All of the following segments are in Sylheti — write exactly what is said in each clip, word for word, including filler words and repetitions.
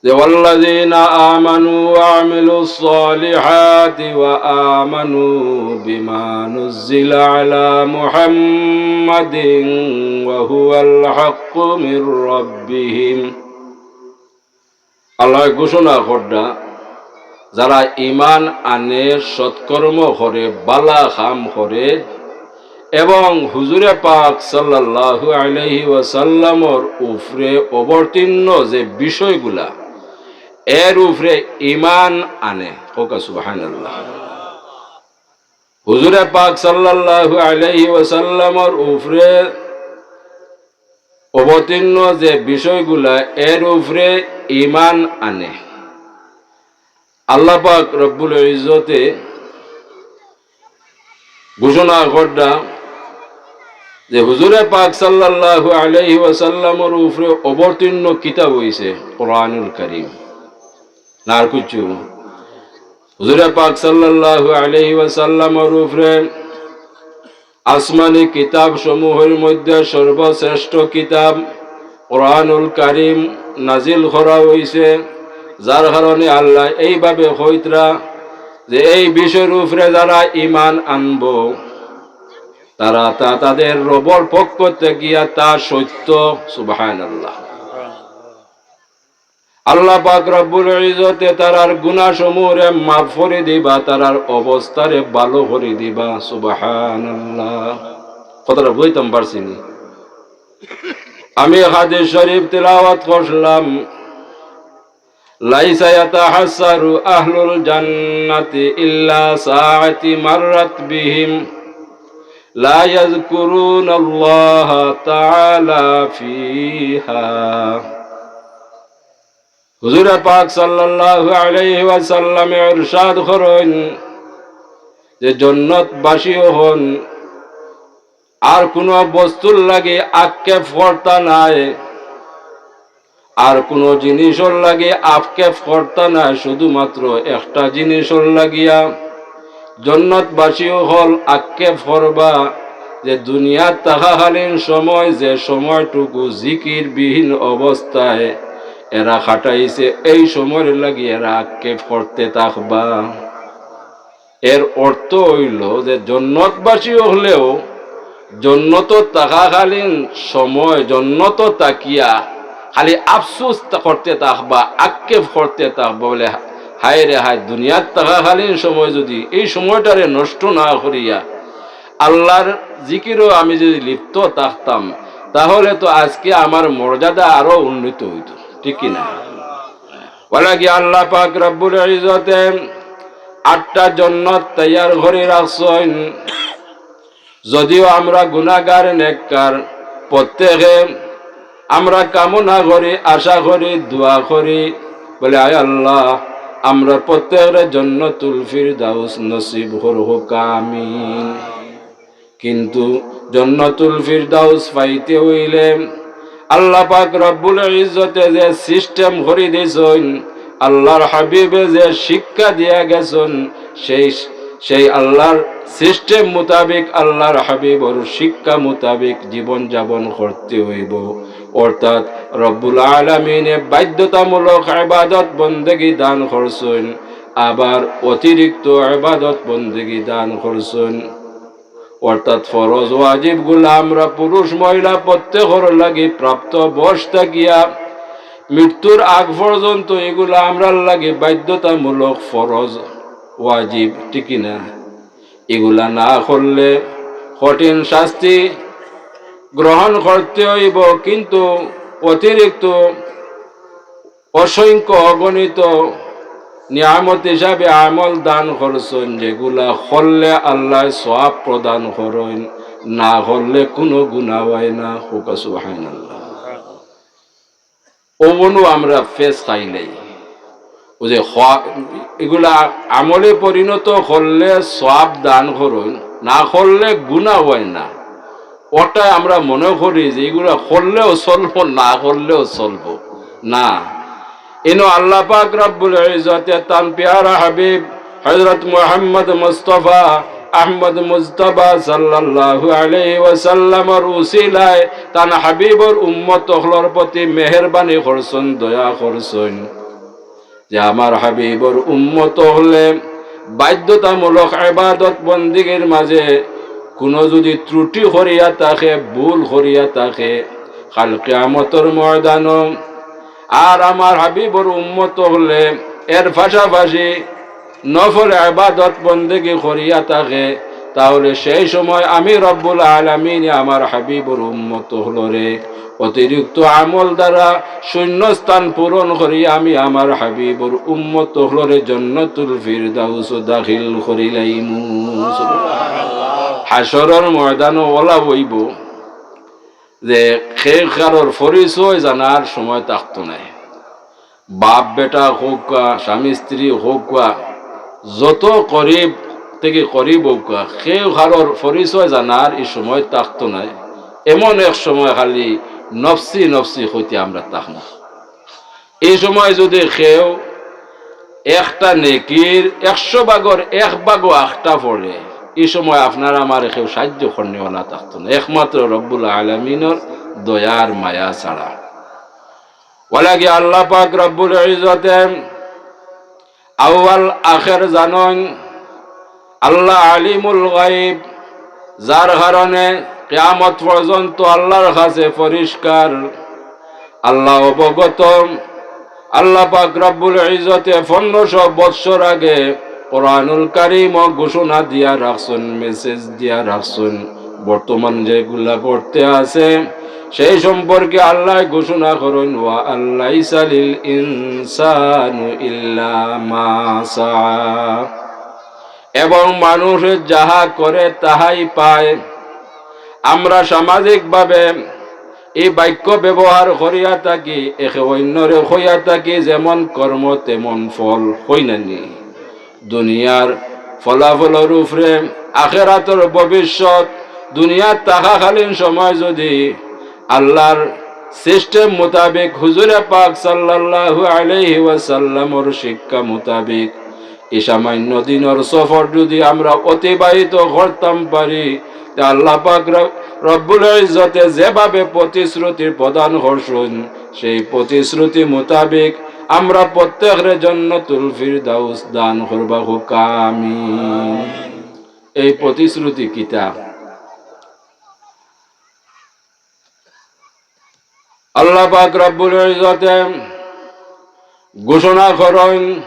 যে, "والذين آمنوا وعملوا الصالحات وآمنوا بما نزل على محمد وهو الحق من ربهم।" আল্লায় ঘোষণা কররা, যারা ঈমান আনে, সৎকর্ম করে, বালা কাম করে, এবং হুজুরে পাক সাল্লাল্লাহু আলাইহি ওয়াসাল্লামর উপরে অবতীর্ণ যে বিষয়গুলা, এর উপরে ঈমান আনে। কউক্কা সুবহানাল্লাহ। হুজুরে পাক সাল্লাল্লাহু আলাইহি ওয়াসাল্লামর উপরে অবতীর্ণ যে বিষয়গুলা, এর উপরে ঈমান আনে। আল্লাহ পাক রব্বুল ইজ্জতে ঘোষণা কররা যে হুজুরে পাক সাল্লাল্লাহু আলাইহি ওয়াসাল্লামর উপরে অবতীর্ণ কিতাব অইছে কোরআনুল করিম। না আর কিচ্ছু? হুজুরে পাক সাল্লাল্লাহু আলাইহি ওয়াসাল্লামর উপরে আসমানি কিতাব সমূহের মধ্যে সর্বশ্রেষ্ঠ কিতাব কোরআনুল কারীম নাজিল করা অইছে, যার কারণে আল্লায় এইভাবে কইতরা যে এই বিষয়র উপরে যারা ঈমান আনবো, তারা তা তাদের রবর পক্ষ থাকিয়া তা সত্য। সুবহানাল্লাহ। আল্লাহ পাক রব্বুল ইজ্জতে তারার গুনাহ সমূহরে মাফ করি দিবা, তারার অবস্থারে ভালো করি দিবা। সুবহানাল্লাহ। কথাটা বুঝাইতাম পারছিনি? আমি হাদিস শরীফ তিলাওয়াত করলাম, "ليس يتحسر أهل الجنة إلا ساعة مرت بهم لا يذكرون الله تعالى فيها।" হুজুরে পাক সাল্লাল্লাহু আলাইহি ওয়াসাল্লামে ইরশাদ করইন যে জন্নতবাসী অইন আর কুনু বস্তুর লাগি আক্ষেপ করতা নায়, আর কুনু জিনিসর লাগি আক্ষেপ করতা নায়, শুধুমাত্র একটা জিনিসর লাগিয়া জন্নতবাসী অকল আক্ষেপ করবা যে দুনিয়াত থাকাকালীন সময় যে সময়টুকু জিকিরবিহীন অবস্থায় এরা কাটাইছে, এই সময়র লাগি এরা আক্ষেপ করতে থাকবা। এর অর্থ অইলো যে জন্নতবাসী অকলেও জন্নতো থাকাকালীন সময় জন্নতো থাকিয়া খালি আফসোস তা-, করতে থাকবা, আক্ষেপ করতে থাকবা, বলে, "হায় রে হায়, দুনিয়াত থাকাকালীন সময় যদি এই সময়টারে নষ্ট না করিয়া আল্লাহর জিকিরো আমি যদি লিপ্ত থাকতাম, তাহলে তো আজকে আমার মর্যাদা আরো উন্নীত অইতো।" ঠিক কি না? অলাগি আল্লাহ পাক রব্বুল ইজ্জতে আটটা জন্নত তৈয়ার করি রাখছইন। যদিও আমরা গুনাহগার, নেককার, প্রত্যেকে আমরা কামনা করি, আশা করি, দোয়া করি, বলি, "আয় আল্লাহ, আমরা প্রত্যেকরে জন্নতুল ফিরদাউস নসিব করুক, আমিন।" কিন্তু জন্নতুল ফিরদাউস পাইতে অইলে আল্লাহ পাক রব্বুল ইজ্জতে যে সিস্টেম করি দিছইন, আল্লাহর হাবিবে যে শিক্ষা দিয়া গেছইন, সেই, সেই আল্লাহর সিস্টেম মোতাবেক, আল্লাহর হাবিবর শিক্ষা মোতাবেক জীবন যাপন করতে অইবো। অর্থাৎ রব্বুল আলামিনে বাধ্যতামূলক ইবাদত বন্দেগী দান করছইন, আবার অতিরিক্ত ইবাদত বন্দেগী দান করছইন। অর্থাৎ ফরজ ওয়াজিবগুলা আমরা পুরুষ মহিলা প্রত্যেকর লাগি প্রাপ্ত বয়স থাকিয়া মৃত্যুর আগ পর্যন্ত এগুলা আমরার লাগি বাধ্যতামূলক ফরজ ওয়াজিব, ঠিক কি না? এগুলা না করলে কঠিন শাস্তি গ্রহণ করতে অইবো, কিন্তু অতিরিক্ত অসংখ্য অগণিত নিয়ামত হিসাবে আমল দান করছইন, যেগুলা করলে আল্লায় সওয়াব প্রদান করইন, না করলে কুনু গুনাহ অয় না। কউক্কা সুবহানাল্লাহ। অউ অনো আমরা ফেস খাইলাই। অউ যে খ-, এগুলা আমলে পরিণত করলে সওয়াব দান করইন, না করলে গুনাহ অয় না। অটায় আমরা মনে করি যে এগুলা করলেও চলবো, না করলেও চলবো। না, ইনো আল্লাহ পাক রব্বুল ইজ্জতে তান পিয়ারা হাবিব হযরত মুহাম্মদ মুস্তাফা আহমদ মুজতবা সাল্লাল্লাহু আলাইহি ওয়াসাল্লামর উসিলায় তান হাবিবর উম্মত অকলর প্রতি মেহেরবানি করছইন, দয়া করছইন। যে আমার হাবিবর উম্মত অকলে বাধ্যতামূলক ইবাদত বন্দিগির মাঝে কুনু যুদি ত্রুটি করিয়া থাকে, ভুল করিয়া থাকে, কাল কিয়ামতর ময়দানো আর আমার হাবিবর উম্মত অকলে এর পাশাপাশি নফল ইবাদত বন্দেগি করিয়া থাকে, তাহলে সেই সময় আমি রব্বুল আলামিনে আমার হাবিবর উম্মত অকলরে অতিরিক্ত আমল দ্বারা শূন্যস্থান পূরণ করি আমি আমার হাবিবর উম্মত অকলরে জান্নাতুল ফিরদাউসো দাখিল করিলাইমু। হাশরর ময়দানো অলা অইবো যে কেউ কারোর পরিচয় জানার সময় থাকতো নায়। বাপ বেটা হউক্কা, স্বামী স্ত্রী হউক্কা, যত করিব থাকি করিব হউক্কা, কেউ কারোর পরিচয় জানার ই সময় থাকতো নায়। এমন এক সময় খালি নফসি নফসি কইতে আমরা থাকমু। ই সময় যুদি কেউ একটা নেকির একশো ভাগর এক ভাগও আখতা পড়ে, ই সময় আপনার আমার কেউ সাহায্য করনেওয়ালা থাকতো নায়, একমাত্র রব্বুল আলামিনর দয়ার মায়া ছাড়া। অলাগি আল্লাহ পাক রব্বুল ইজ্জতে আউয়াল আখের জানইন, আল্লাহ আলিমুল গায়ব, যার কারণে কিয়ামত পর্যন্ত আল্লাহর কাছে পরিষ্কার, আল্লাহ অবগত। আল্লাহ পাক রব্বুল ইজ্জতে পনেরোশো বৎসর আগে কোরআনুল কারীমো ঘোষণা দিয়া রাখছইন, মেসেজ দিয়া রাখছইন। বর্তমান যেগুলা ঘটতে আছে, সেই সম্পর্কে আল্লাহ ঘোষণা করইন, "ওয়া আল্লাইসা লিল ইনসানু ইল্লা মা সাআ।" এবং মানুষ যাহা করে তাহাই পায়। আমরা সামাজিকভাবে এই বাক্য ব্যবহার করিয়া থাকি, একে অন্যরে কইয়া থাকি, "যেমন কর্ম তেমন ফল", কই না নি? দুনিয়ার ফলাফলর উপরে আখেরাতর ভবিষ্যৎ, দুনিয়াত থাকাকালীন সময় যুদি আল্লাহর সিস্টেম মোতাবেক, হুজুরে পাক সাল্লাল্লাহু আলাইহি ওয়াসাল্লামর শিক্ষা মোতাবেক ই সামান্য দিনর সফর যুদি আমরা অতিবাহিত করতাম পারি, তে আল্লাহ পাক রব-, রব্বুল ইজ্জতে যেভাবে প্রতিশ্রুতি প্রদান করছইন, সেই প্রতিশ্রুতি মোতাবেক আমরা প্রত্যেকরে জান্নাতুল ফিরদাউস দান করবা, কউক্কা আমিন। এই প্রতিশ্রুতি কিতা? আল্লাহ পাক রব্বুল ইজ্জতে ঘোষণা করইন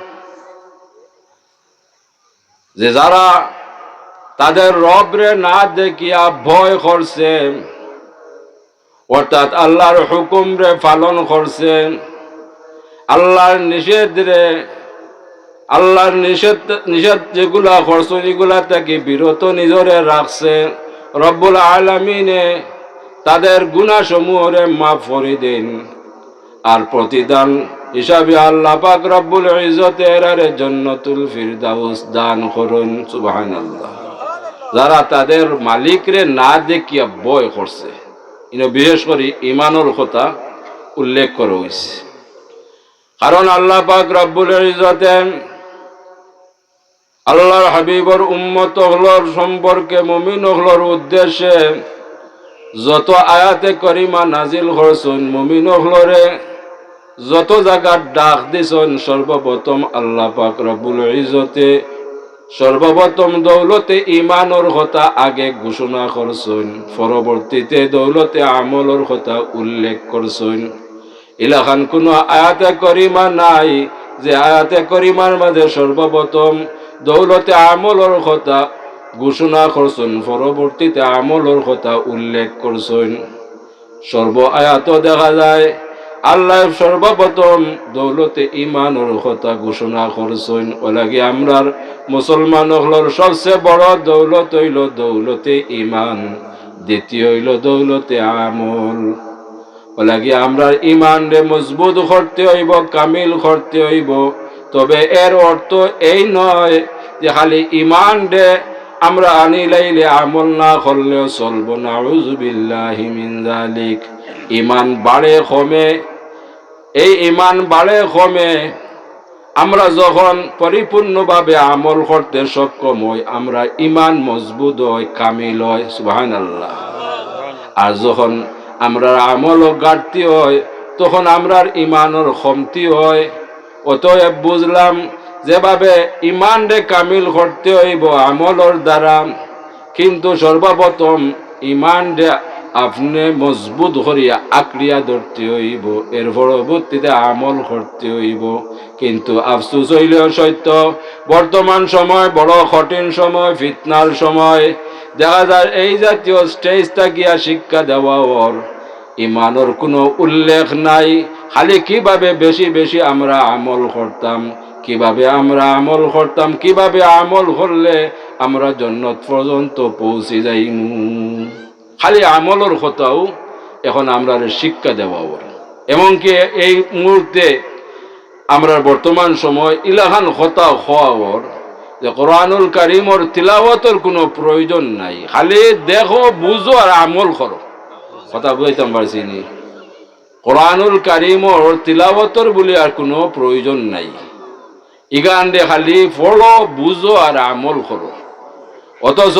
যে যারা তাদের রবরে না দেখিয়া ভয় করছে, অর্থাৎ আল্লাহর হুকুমরে পালন করছে, আল্লাহর নিষেধরে, আল্লাহর নিষেধ, নিষেধ যেগুলা করছইন, ইগুলা থাকি বিরত নিজরে রাখছে, রব্বুল আলামিনে তাদের গুনাহসমূহরে মাফ করি দেইন। আর প্রতিদান হিসাবে আল্লাহ পাক রব্বুল ইজ্জতে এরারে জান্নাতুল ফিরদাউস দান করইন। সুবহানাল্লাহ। যারা তাদের মালিকরে না দেখিয়া ভয় করছে, ইনো বিশেষ করি ইমানর কথা উল্লেখ করা অইছে। কারণ আল্লাহ পাক রব্বুল ইজ্জতে আল্লাহর হাবিবর উম্মত অকলর সম্পর্কে মুমিন অকলর উদ্দেশ্যে যত আয়াতে করিমা নাজিল করছইন, মুমিন অকলরে যত জাগাত ডাক দিছইন, সর্বপ্রথম আল্লাহ পাক রব্বুল ইজ্জতে সর্বপ্রথম দৌলতে ইমানর কথা আগে ঘোষণা করছইন, পরবর্তীতে দৌলতে আমলর কথা উল্লেখ করছইন। ইলাখান কুনু আয়াতে করিমা নাই যে আয়াতে করিমার মাঝে সর্বপ্রথম দৌলতে আমলর কথা ঘোষণা করছইন, পরবর্তীতে আমলর কথা উল্লেখ করছইন। সর্ব আয়াতো দেখা যায় আল্লাহ সর্বপ্রথম দৌলতে ইমানর কথা ঘোষণা করছইন। অলাগি আমরার মুসলমান অকলর সবচে বড় দৌলত অইলো দৌলতে ইমান, দ্বিতীয় অইলো দৌলতে আমল। অলাগি আমরার ইমানরে মজবুত করতে অইবো, কামিল করতে অইবো। তবে এর অর্থ এই নয় যে খালি ইমানরে আমরা আনিলাইলে আমল না করলেও চলবো, নাউজুবিল্লাহি মিন যালিক। ইমান বাড়ে কমে, এই ইমান বাড়ে কমে। আমরা যখন পরিপূর্ণভাবে আমল করতে সক্ষম অই, আমরার ইমান মজবুত অয়, কামিল অয়। সুবহানাল্লাহ। আর যখন আমরার আমলও ঘাটতি অয়, তখন আমরার ইমানর কমতি অয়। অতএব বুঝলাম, যেভাবে ইমানরে কামিল করতে অইবো আমলর দ্বারা, কিন্তু সর্বপ্রথম ইমানরে আপনে মজবুত করিয়া আঁকড়িয়া ধরতে অইবো, এর পরবর্তীতে আমল করতে অইবো। কিন্তু আফসোস অইলেও সত্য, বর্তমান সময় বড় কঠিন সময়, ফিতনার সময়। দেখা যায় এই জাতীয় স্টেজ থাকিয়া শিক্ষা দেওয়া অর, ইমানর কুনু উল্লেখ নাই। খালি কিভাবে বেশি বেশি আমরা আমল করতাম, কিভাবে আমরা আমল করতাম, কিভাবে আমল করলে আমরা জন্নত পর্যন্ত পৌঁছি যাইমু। খালি আমলর কথাউ এখন আমরারে শিক্ষা দেওয়া অর। এমনকি এই মুহূর্তে আমরার বর্তমান সময় ইলাখান কথা কওয়া অর যে কোরআনুল কারীমর তিলাওয়াতর কুনু প্রয়োজন নাই, খালি দেখো, বুঝো আর আমল করো। কথা বুঝাইতাম পারছি নি? কোরআনুল কারীমর তিলাওয়াতর বুলি আর কুনু প্রয়োজন নাই। ইখানরে খালি পড়ো, বুঝো আর আমল করো। অথচ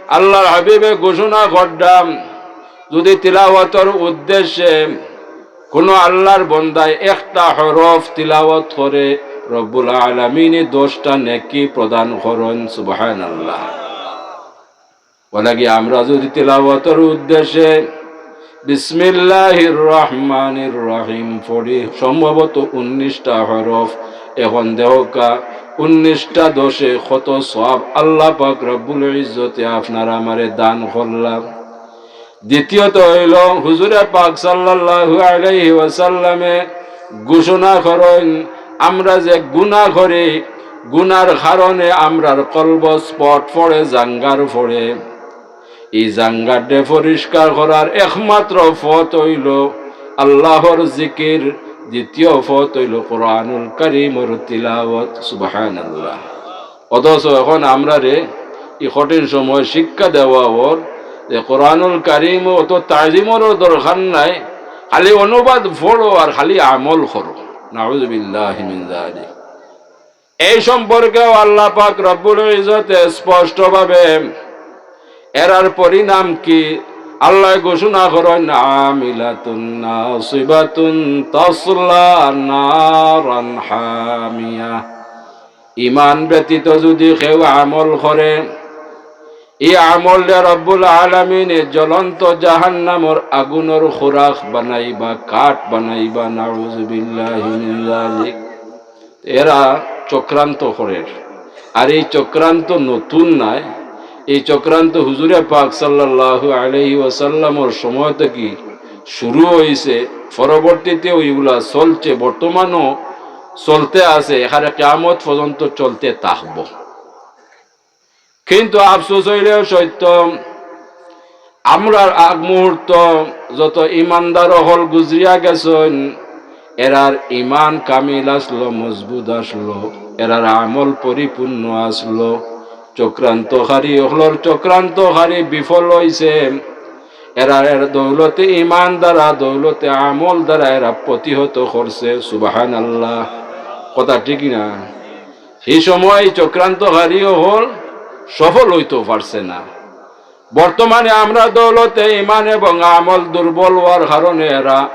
আল্লাহর হাবিবে ঘোষণা কররা, যদি তিলাওয়াতর উদ্দেশ্যে কুনু আল্লাহর বন্দায় একটা হরফ তিলাওয়াত করে, রব্বুল আলামিনে দশটা নেকি প্রদান করইন। সুবহানাল্লাহ। অলাগি আমরা যদি তিলাওয়াতর উদ্দেশ্যে বিসমিল্লাহির রহমানির রহিম পড়ি, সম্ভবত উনিশটা হরফ, এখন দেখউক্কা উনিশটা দশে কত সওয়াব আল্লাহ পাক রব্বুল ইজ্জতে আপনার আমারে দান করলা। দ্বিতীয়ত অইল, হুজুরে পাক সাল্লাল্লাহু আলাইহি ওয়াসাল্লামে ঘোষণা করইন, আমরা যে গুনাহ করি, গুনার কারণে আমরার কলব স্পট পড়ে, জাঙ্গার পড়ে। ই জাঙ্গারে পরিষ্কার করার একমাত্র পথ অইল আল্লাহর জিকির, দ্বিতীয় পথ অইল কোরআনুল কারীমর তিলাওয়াত। সুবহানাল্লাহ। অথচ এখন আমরারে ই কঠিন সময় শিক্ষা দেওয়া অর যে কোরআনুল কারীম অত তাজিমরও দরকার নাই, খালি অনুবাদ পড়ো আর খালি আমল করো। নাউজুবিল্লাহি মিন যালিক। এই সম্পর্কেও আল্লাহ পাক রব্বুল ইজ্জতে স্পষ্টভাবে এরার পরিণাম কি? আল্লাহ ঘোষণা করইন, "আমিলাতুন নাসিবাতুন তাসলা নারান হামিয়া।" ইমান ব্যতীত যদি কেউ আমল করে, ই আমলরে রব্বুল আলামিনে জ্বলন্ত জাহান্নামর আগুনর খোরাক বানাইবা, কাঠ বানাইবা। নাউজুবিল্লাহি মিন যালিক। এরা চক্রান্ত করের। আর এই চক্রান্ত নতুন নায়, এই চক্রান্ত হুজুরে পাক সাল্লাল্লাহু আলাইহি ওয়াসাল্লামর সময় থাকি শুরু অইছে, পরবর্তীতেও ইগুলা চলছে, বর্তমানও চলতে আছে, একেবারে কিয়ামত পর্যন্ত চলতে থাকবো। কিন্তু আফসোস অইলেও সত্য, আমরার আগ মুহূর্ত যত ইমানদার অকল গুজরিয়া গেছইন, এরার ইমান কামিল আছলো, মজবুত আছলো, এরার আমল পরিপূর্ণ আছলো। চক্রান্তকারী অকলর চক্রান্তকারী বিফল অইছে। এরা এর দৌলতে ইমান দ্বারা, দৌলতে আমল দ্বারা এরা প্রতিহত করছে। সুবহানাল্লাহ। কথা ঠিক না? সেই সময় চক্রান্তকারী অকল সফল অইতো পারছে না। বর্তমানে আমরার দৌলতে ইমান এবং আমল দুর্বল অওয়ার কারণে এরা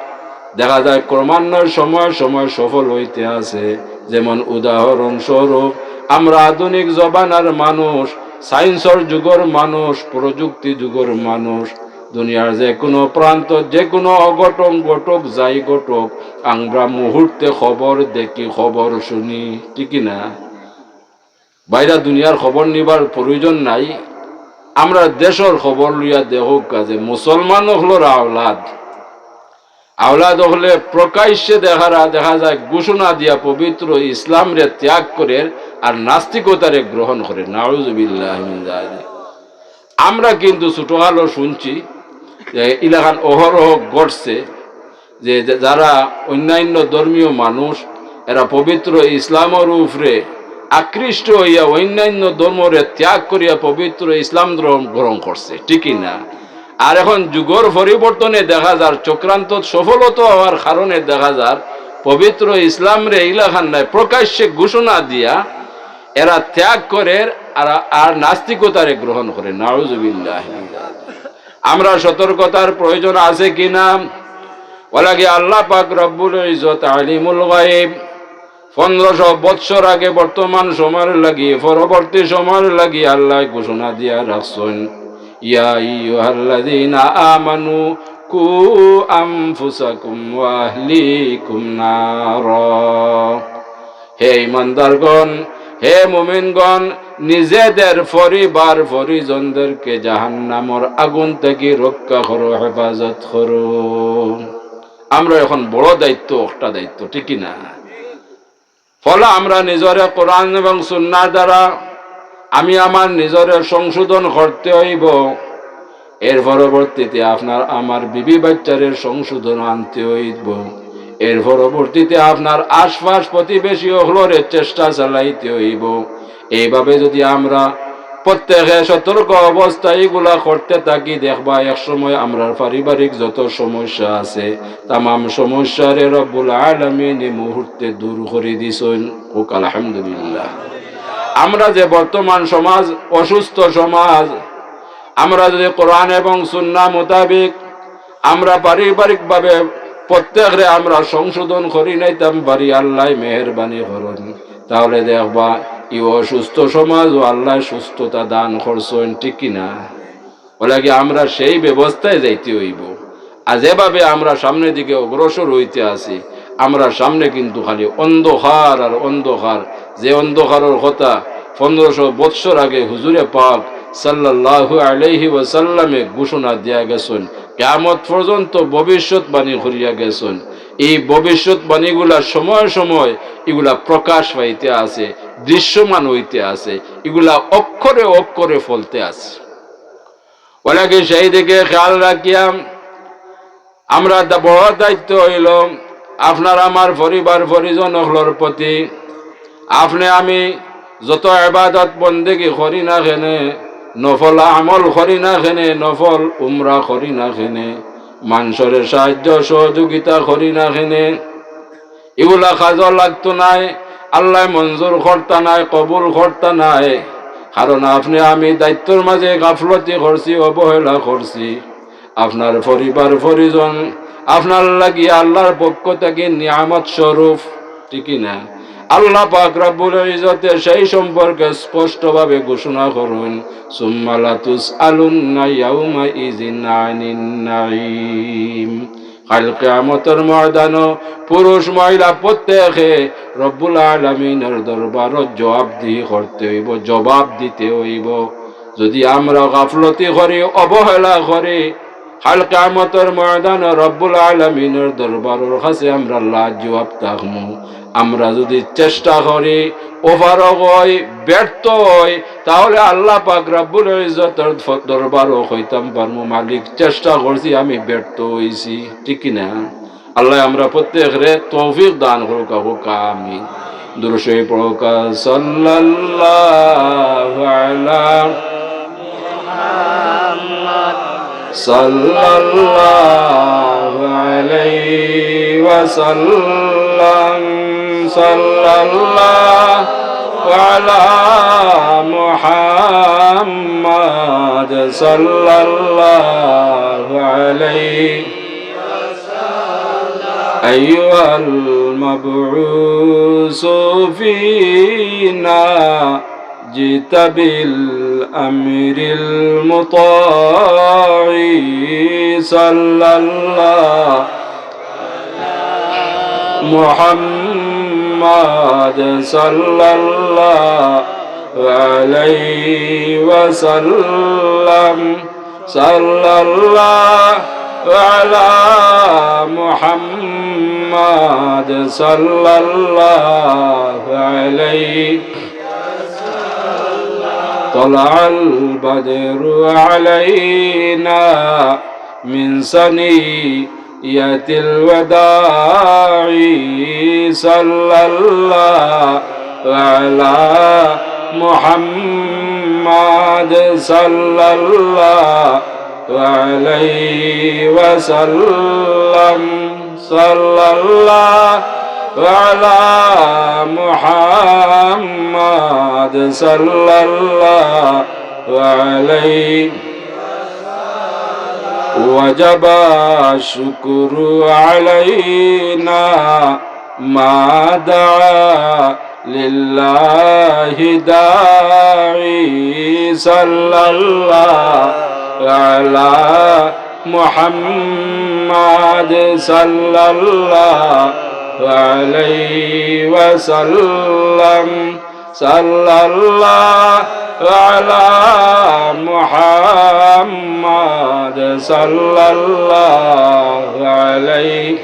দেখা যায় ক্রমান্বয়ে সময় সময় সফল অইতে আছে। যেমন উদাহরণস্বরূপ, আমরা আধুনিক জমানার মানুষ, সায়েন্সর যুগর মানুষ, প্রযুক্তি যুগর মানুষ, দুনিয়ার যেকুনু প্রান্ত, যেকুনু অঘটন ঘটুক, যাই ঘটুক, আমরা মুহূর্তে খবর দেখি, খবর শুনি, ঠিক কি না? বাইরা দুনিয়ার খবর নিবার প্রয়োজন নাই। আমরা দেশর খবর লইয়া দেখউক্কা যে মুসলমান অকলর আওলাদ, আওলাদ অকলে প্রকাশ্যে দেখারা, দেখা যায় ঘোষণা দিয়া পবিত্র ইসলামরে ত্যাগ করের আর নাস্তিকতারে গ্রহণ করের। নাউজুবিল্লাহি মিন যালিক। আমরা কিন্তু ছোটকালো শুনছি যে ইলাখান অহরহ ঘটছে, যে যে যারা অন্যান্য ধর্মীয় মানুষ, এরা পবিত্র ইসলামর উপরে আকৃষ্ট অইয়া অন্যান্য ধর্মরে ত্যাগ করিয়া পবিত্র ইসলাম ধর্ম গ্রহণ করছে, ঠিক কি না? আর এখন যুগর পরিবর্তনে দেখা যার চক্রান্ত সফলতা অওয়ার কারণে দেখা যার পবিত্র ইসলামরে ইলাখান নাই প্রকাশ্যে ঘোষণা দিয়া এরা ত্যাগ করের আর, আর নাস্তিকতারে গ্রহণ করে। নাউজুবিল্লাহ। আমরা সতর্কতার প্রয়োজন আছে কি না? অলাগি আল্লাহ পাক রব্বুল ইজ্জত আলিমুল গায়ব, পনেরোশো বৎসর আগে বর্তমান সময়ের লাগি, পরবর্তী সময়ের লাগি আল্লায় ঘোষণা দিয়া রাখছইন, ইয়া আইয়ুহাল্লাযীনা আমানু কু আনফুসাকুম ওয়া আহলিকুম নারা। হে ঈমানদারগণ, হে মুমিনগণ, নিজেদের পরিবার পরিজনদেরকে জাহান্নামর আগুন থাকি রক্ষা করো, হেফাজত করো। আমরা এখন বড় দায়িত্ব, একটা দায়িত্ব, ঠিক কি না? ফলে আমরা নিজরে কোরআন এবং সুন্নাহর দ্বারা আমি আমার নিজরে সংশোধন করতে অইবো। এর পরবর্তীতে আপনার আমার বিবি বাচ্চারে সংশোধন আনতে অইবো। এর পরবর্তীতে আপনার আশপাশ প্রতিবেশী অকলরে চেষ্টা চালাইতে অইবো। এইভাবে যদি আমরা প্রত্যেকে সতর্ক অবস্থায় ইগুলা করতে থাকি, দেখবা এক সময় আমরার পারিবারিক যত সমস্যা আছে, তামাম সমস্যারে রব্বুল আলামিন এই মুহূর্তে দূর করি দিছইন। কউক আলহামদুলিল্লাহ। আমরা যে বর্তমান সমাজ, অসুস্থ সমাজ, আমরা যদি কোরআন এবং সুন্নাহ মোতাবেক আমরা পারিবারিকভাবে প্রত্যেকরে আমরা সংশোধন করি নাইতাম পারি, আল্লায় মেহেরবানি করইন, তাহলে দেখবা ই অসুস্থ সমাজও আল্লায় সুস্থতা দান করছইন, ঠিক কি না? অলাগি আমরা সেই ব্যবস্থায় যাইতে অইবো। আর যেভাবে আমরা সামনের দিকে অগ্রসর অইতে আছি, আমরার সামনে কিন্তু খালি অন্ধকার আর অন্ধকার। যে অন্ধকারর কথা পনেরোশো বৎসর আগে হুজুরে পাক সাল্লাল্লাহু আলাইহি ওয়াসাল্লামে ঘোষণা দিয়া গেছইন, কিয়ামত পর্যন্ত ভবিষ্যৎবাণী করিয়া গেছইন। এই ভবিষ্যৎবাণীগুলা সময় সময় ইগুলা প্রকাশ পাইতে আছে, দৃশ্যমান অইতে আছে, ইগুলা অক্ষরে অক্ষরে ফলতে আছে। অলাগি সেই দিকে খেয়াল রাখিয়া আমরা দা-, বড় দায়িত্ব অইলো আপনার আমার পরিবার পরিজন অকলর প্রতি। আপনে আমি যত ইবাদত বন্দেগি করি না কেনে, নফল আমল করি না কেনে, নফল উমরা করি না কেনে, মানষরে সাহায্য সহযোগিতা করি না কেনে, ইগুলা কাজো লাগতো নায়, আল্লায় মঞ্জুর করতা নায়, কবুল করতা নায়। কারণ আপনে আমি দায়িত্বর মাঝে গাফলতি করছি, অবহেলা করছি। আপনার পরিবার পরিজন আপনার লাগি আল্লার পক্ষ থাকি নিয়ামত স্বরূপ, ঠিক কি না? আল্লাহ পাক রব্বুল ইজ্জতে সেই সম্পর্কে স্পষ্টভাবে ঘোষণা করইন, সুম্মা লাতুসআলুন্না ইয়াউমাইযিন আনিন নাঈম। কাইল কিয়ামতর ময়দানো পুরুষ মহিলা প্রত্যেকে রব্বুল আলামিনর দরবারো জবাবদিহি করতে অইবো, জবাব দিতে অইবো। যদি আমরা গাফলতি করি, অবহেলা করি, কাইল কিয়ামতর ময়দানো রব্বুল আলামিনর দরবারর কাছে আমরা লাজুয়াব থাকমু। আমরা যদি চেষ্টা করি, অপারগ অই, ব্যর্থ অই, তাহলে আল্লাহ পাক রব্বুল ইজ্জতর ফ-, দরবারো কইতাম পারমু, মালিক, চেষ্টা করছি, আমি ব্যর্থ অইছি, ঠিক কি না? আল্লায় আমরা প্রত্যেকরে তৌফিক দান করুক, কউক আমিন। দুরূদ শরীফ পড়ুক, সাল্লাল্লাহু আলা, সাল্লাল্লাহু আলাইহি ওয়াসাল্লাম, সাল্লাল্লাহু আলা মুহাম্মাদ, সাল্লাল্লাহু আলাইহি أيها المبعوث فينا جئت بالأمر المطاع صلى الله محمد صلى الله عليه وسلم. صلى الله على محمد صلى الله عليه. طلع البدر علينا من ثنيات الوداع. صلى الله على محمد صلى الله عليه وسلم. صلى الله على محمد صلى الله عليه. وجب الشكر علينا ما دعا لله داعي، صلى الله على محمد، صلى الله عليه وسلم، صلى الله على محمد، صلى الله عليه.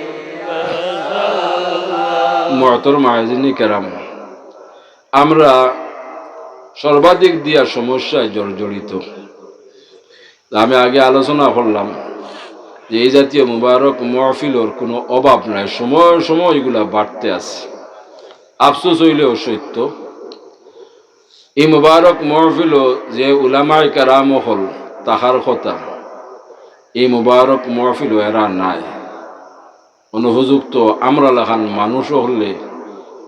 মুহতরম হাজিরিনে কেরাম, আমরা সর্বাধিক দিয়া সমস্যায় জর্জরিত। আমি আগে আলোচনা করলাম যে এই জাতীয় মুবারক মহফিলর কোনো অভাব নাই, সময় সময় এগুলা বাড়তে আছে। আফসোস হইলেও সত্য, এই মুবারক মহফিলো যে উলামায়ে কেরাম অকল থাকার কথা, এই মুবারক মহফিলো এরা নাই। অনুপযুক্ত আমরা লাখান মানুষ অকলে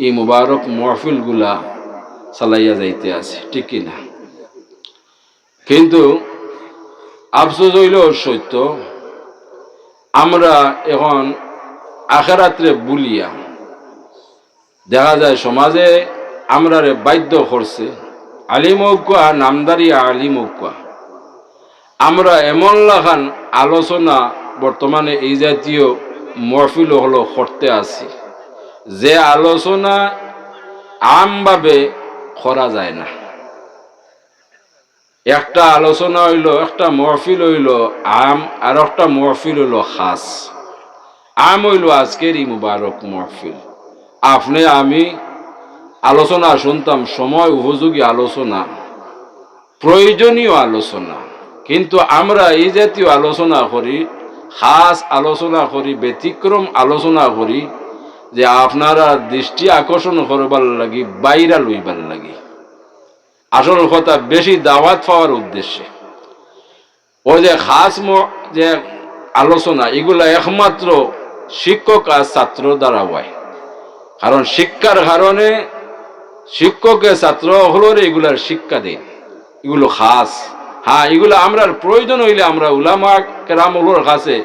এই মুবারক মহফিলগুলা চালাইয়া যাইতে আছে, ঠিক কি না? কিন্তু আফসোস হইলেও সত্য, আমরা এখন আখেরাতরে ভুলিয়া দেখা যায় সমাজে আমরারে বাধ্য করছে, আলিম অউক্কা, নামধারী আলিম অউক্কা, আমরা এমন লাখান আলোচনা বর্তমানে এই জাতীয় মহফিল অকলো করতে আছি, যে আলোচনা আমভাবে করা যায় না। একটা আলোচনা হইলো, একটা মহফিল হইলো আম, আর একটা মহফিল হইলো খাস। আম হইলো আজকের এই মুবারক মহফিল। আপনে আমি আলোচনা শুনতাম, সময় উপযোগী আলোচনা, প্রয়োজনীয় আলোচনা, কিন্তু আমরা এই জাতীয় আলোচনা করি, খাস আলোচনা করি, ব্যতিক্রম আলোচনা করি, যে আপনারার দৃষ্টি আকর্ষণ করবার লাগি, ভাইরাল হইবার লাগি। আসল কথা, বেশি দাওয়াত পাওয়ার উদ্দেশ্যে। ওই যে খাস ম-, যে আলোচনা, এগুলা একমাত্র শিক্ষক আর ছাত্র দ্বারা হয়। কারণ শিক্ষার কারণে শিক্ষকে ছাত্র অকলরে এগুলার শিক্ষা দেয়। এগুলো খাস। হ্যাঁ, এগুলা আমরার প্রয়োজন হইলে আমরা উলামা কেরাম অকলর কাছে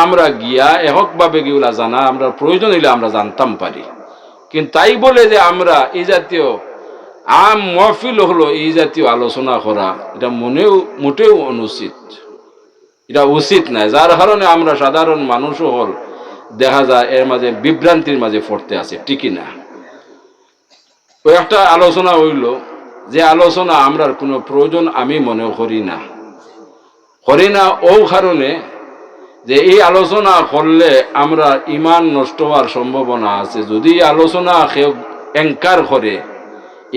আমরা গিয়া এককভাবে এগুলা জানা, আমরার প্রয়োজন হইলে আমরা জানতাম পারি। কিন্তু তাই বলে যে আমরা এই জাতীয় আম মহফিল অকলো এই জাতীয় আলোচনা করা, এটা মনেও, মোটেও অনুচিত। এটা উচিত নয়, যার কারণে আমরা সাধারণ মানুষ অকল দেখা যায় এর মাঝে বিভ্রান্তির মাঝে পড়তে আছে, ঠিক কি না? ওই একটা আলোচনা হইলো, যে আলোচনা আমরার কোনো প্রয়োজন আমি মনে করি না, করি না ও কারণে যে এই আলোচনা করলে আমরা ইমান নষ্ট হওয়ার সম্ভাবনা আছে। যদি এই আলোচনা কেউ অ্যাঙ্কার করে,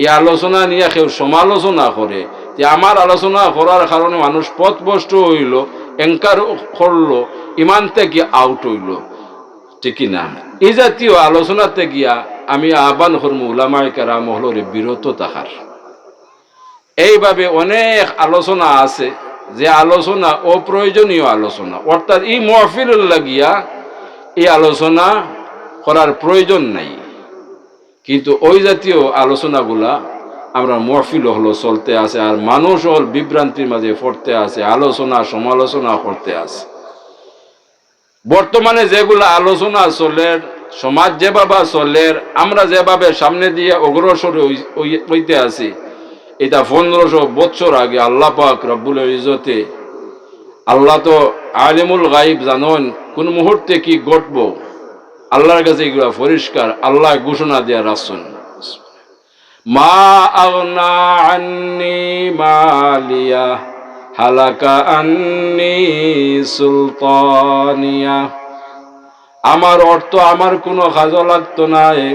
এই আলোচনা নিয়া কেউ সমালোচনা করে, যে আমার আলোচনা করার কারণে মানুষ পথভ্রষ্ট হইলো, অ্যাঙ্কার করলো, ইমান থাকি আউট হইলো, ঠিক কি না? এই জাতীয় আলোচনাতে গিয়া আমি আহ্বান করমু উলামায়ে কেরাম অকলরে বিরত থাকার। এইভাবে অনেক আলোচনা আছে, যে আলোচনা অপ্রয়োজনীয় আলোচনা, অর্থাৎ এই মহফিলর লাগিয়া এই আলোচনা করার প্রয়োজন নাই। কিন্তু ওই জাতীয় আলোচনাগুলা আমরা মহফিল অকলো চলতে আছে, আর মানুষ অকল বিভ্রান্তির মাঝে পড়তে আছে, আলোচনা সমালোচনা করতে আছে। বর্তমানে যেগুলা আলোচনা চলের, সমাজ যেভাবে চলের, আমরা যেভাবে সামনে দিয়ে অগ্রসর হই-, হই-, হইতে আছি, এটা পনেরোশো বৎসর আগে আল্লাহ পাক রব্বুল ইজ্জতে, আল্লাহ তো আলিমুল গাইব, জানইন কোন মুহূর্তে কি ঘটবো। আল্লাহর কাছে এগুলা পরিষ্কার, আল্লাহ ঘোষণা দিয়া রাখছইন। মা আগনা আন্নি মালিয়া, হালাকা আন্নি সুলতানিয়া। আমার অর্থ আমার কোনো কাজও লাগতো নায়,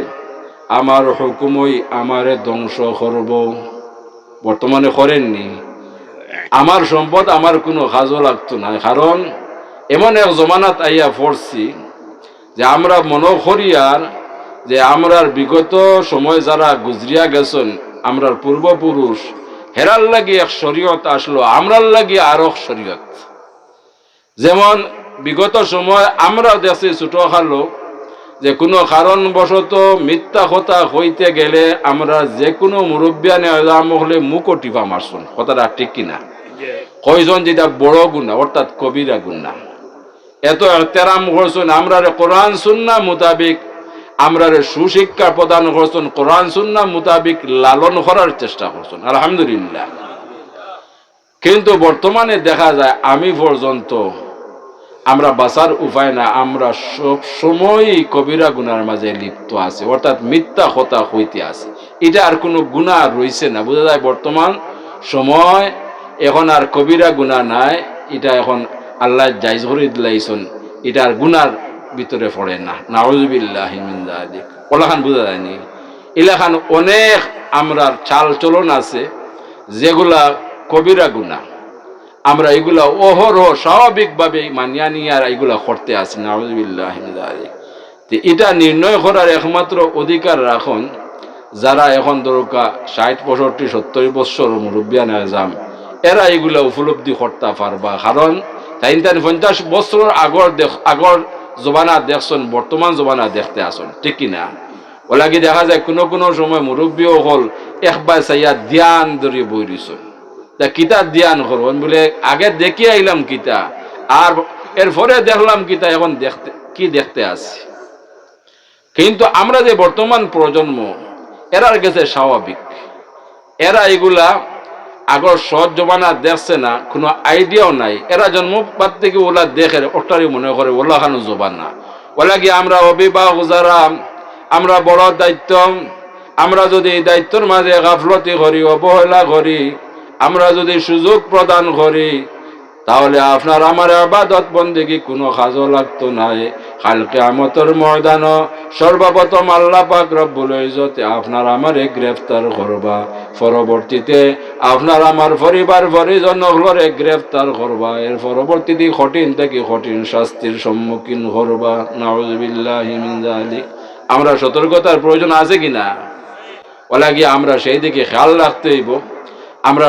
আমার হুকুমই আমারে ধ্বংস করবো। বর্তমানে করেননি, আমার সম্পদ আমার কোনো কাজও লাগতো নায়, কারণ এমন এক জমানাত আইয়া পড়ছি, যে আমরা মনো করিয়ার যে আমরার বিগত সময় যারা গুজরিয়া গেছইন, আমরার পূর্বপুরুষ, হেরার লাগি এক শরীয়ত আসলো, আমরার লাগি আরক শরীয়ত। যেমন বিগত সময় আমরা দেখছি ছোটকালো যে কোনো কারণবশত মিথ্যা কথা কইতে গেলে আমরা যে কোনো মুরব্বিয়ানে আজম অকলে মুখো টিপা মারছইন, কথাটা ঠিক কিনা? কইছইন যেটা বড় গুনাহ, অর্থাৎ কবিরা গুনাহ। এত এহতেরাম করছইন, আমরারে কোরআন সুন্নাহ মোতাবেক আমরারে সুশিক্ষা প্রদান করছইন, কোরআন সুন্নাহ মোতাবিক লালন করার চেষ্টা করছইন, আলহামদুলিল্লাহ। কিন্তু বর্তমানে দেখা যায় আমি পর্যন্ত, আমরা বাঁচার উপায় না, আমরা সব সময়ই কবিরা গুনার মাঝে লিপ্ত আছি, অর্থাৎ মিথ্যা কথা কইতে আছি। ইটা আর কুনু গুনা রইছে না। বুঝা যায় বর্তমান সময় এখন আর কবিরা গুনা নাই, ইটা এখন আল্লায় জায়েজ করি দিলাইছইন, ইটা আর গুনার ভিতরে পড়ে না। নাউজুবিল্লাহি মিন যালিক। অলাখান বুঝা যায়নি? ইলাখান অনেক আমরার চাল চলন আছে যেগুলা কবিরা গুনা, আমরা ইগুলা অহরহ স্বাভাবিকভাবে মানিয়া নিয়া আর ইগুলা করতে আছি। নাউজুবিল্লাহি মিন যালিক। তে ইটা নির্ণয় করার একমাত্র অধিকার রাখইন যারা এখন ধরুক্কা ষাইট, পঁয়ষট্টি, সত্তর বৎসরর মুরব্বিয়ানে আজম, এরা ইগুলা উপলব্ধি করতা পারবা। কারণ তাইন তাইন পঞ্চাশ বৎসরর আগর দেখ-, আগর জমানা দেখছইন, বর্তমান জমানা দেখতে আছইন, ঠিক কি না? অলাগি দেখা যায় কুনু কুনু সময় মুরব্বি অকল একবার চাইয়া ধ্যান ধরি বই রইছইন। তা কিতা ধ্যান করইন বুলে, আগে দেখি আইলাম কিতা, আর এরপরে দেখলাম কিতা, এখন দেখতে, কি দেখতে আছি। কিন্তু আমরা যে বর্তমান প্রজন্ম, এরার গেছে স্বাভাবিক, এরা ইগুলা আগর সৎ জমানা দেখছে না, কুনু আইডিয়াও নাই। এরা জন্মপাত থাকি অলা দেখের, অটারে মনে করে অলাখানউ জমানা। অলাগি আমরা অভিভাবক যারা, আমরা বড় দায়িত্ব, আমরা যুদি এই দায়িত্বর মাঝে গাফলতি করি, অবহেলা করি, আমরা যুদি সুযোগ প্রদান করি, তাহলে আপনার আমার ইবাদত বন্দেগি কুনু কাজো লাগতো নায়। কাইল কিয়ামতর ময়দানো সর্বপ্রথম আল্লাহ পাক রব্বুল ইজ্জতে আপনার আমারে গ্রেফতার করবা। পরবর্তীতে আপনার আমার পরিবার পরিজন অকলরে গ্রেফতার করবা। এর পরবর্তীতে কঠিন থাকি কঠিন শাস্তির সম্মুখীন করবা। নাউজুবিল্লাহি মিন যালিক। আমরা সতর্কতার প্রয়োজন আছে কি না? অলাগি আমরা সেই দিকে খেয়াল রাখতে অইবো। আমরা